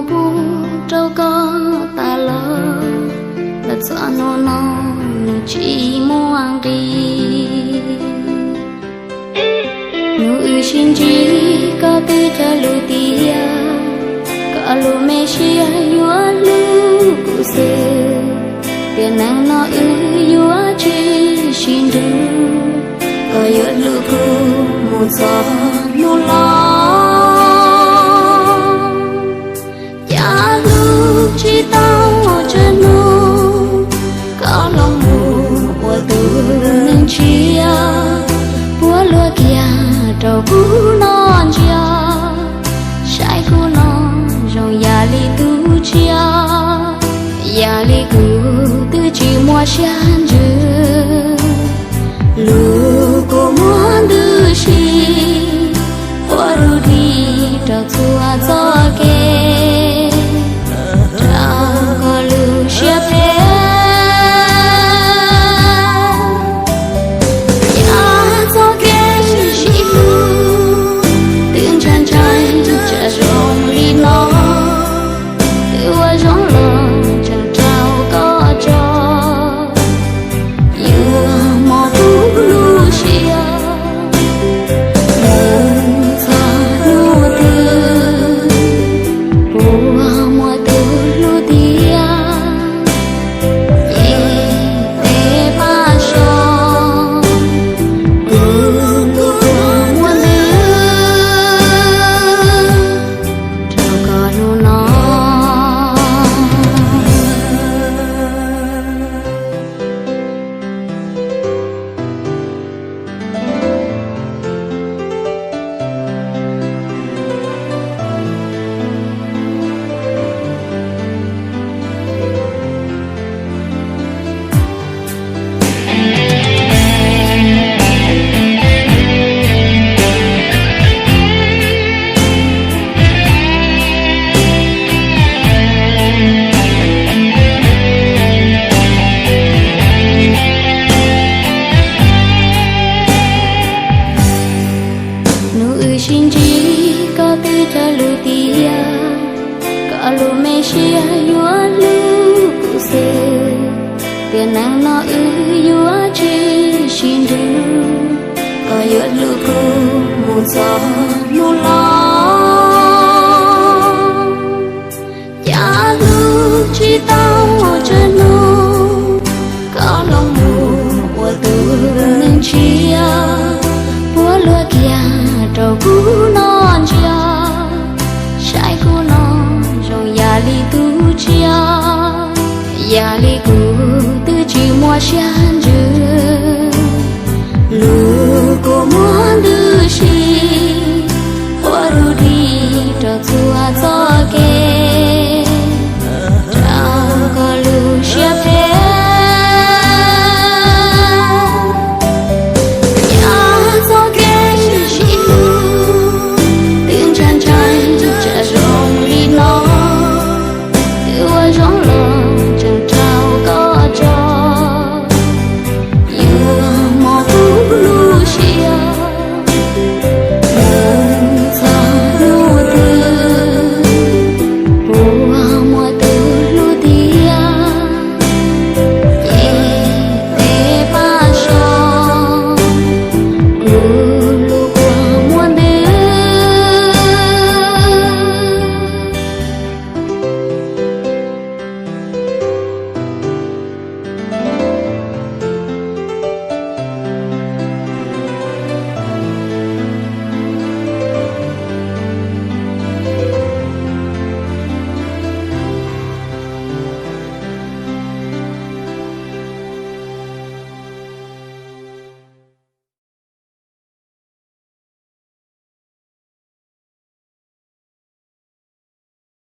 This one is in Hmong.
kuv rau koj tas los, los txog hnub no nws tsis muaj nqis. Hnub wb sib ntsib koj twb cog lus tias koj lub me siab yuav hlub kuv xwb. Tiam neej no wb yuav tsis sib nrug, koj yuav hlub kuv mus txog hnub los. Cas hlub tsis tau tsawg hnub, koj los mus ua tus neeg tshiab, puab luag kiag rau kuv noj ntsia, saib kuv no zoo yam li tus tsiaj, yam li kuv twb tsis muaj siab ntsws. Lus kua muag ntws si, quaj rub ris rau txhua txoj kev, rau koj lub siab phem. Yog txoj kev sib hlub twb ntshai ntshai tsis zoo li no, twb ua zoo los tseem raug koj tso. Yuav mos kuv lub siab mus txog hnub twg, puas muaj tus hlub tiag, ces pab so kuv lub kua muag ntws rau koj hnub no. Hnub wb sib ntsib koj twb cog lus tias koj lub me siab yuav hlub kuv xwb. Tiam neej no wb yuav tsis sib nrug, koj yuav hlub kuv mus txog hnub los. Cas hlub tsis tau tsawg hnub, koj los mus ua tus neeg tshiab, puab luag kiag rau kuv noj ntsia, saib kuv no zoo yam li tus tsiaj, yam li kuv twb tsis muaj siab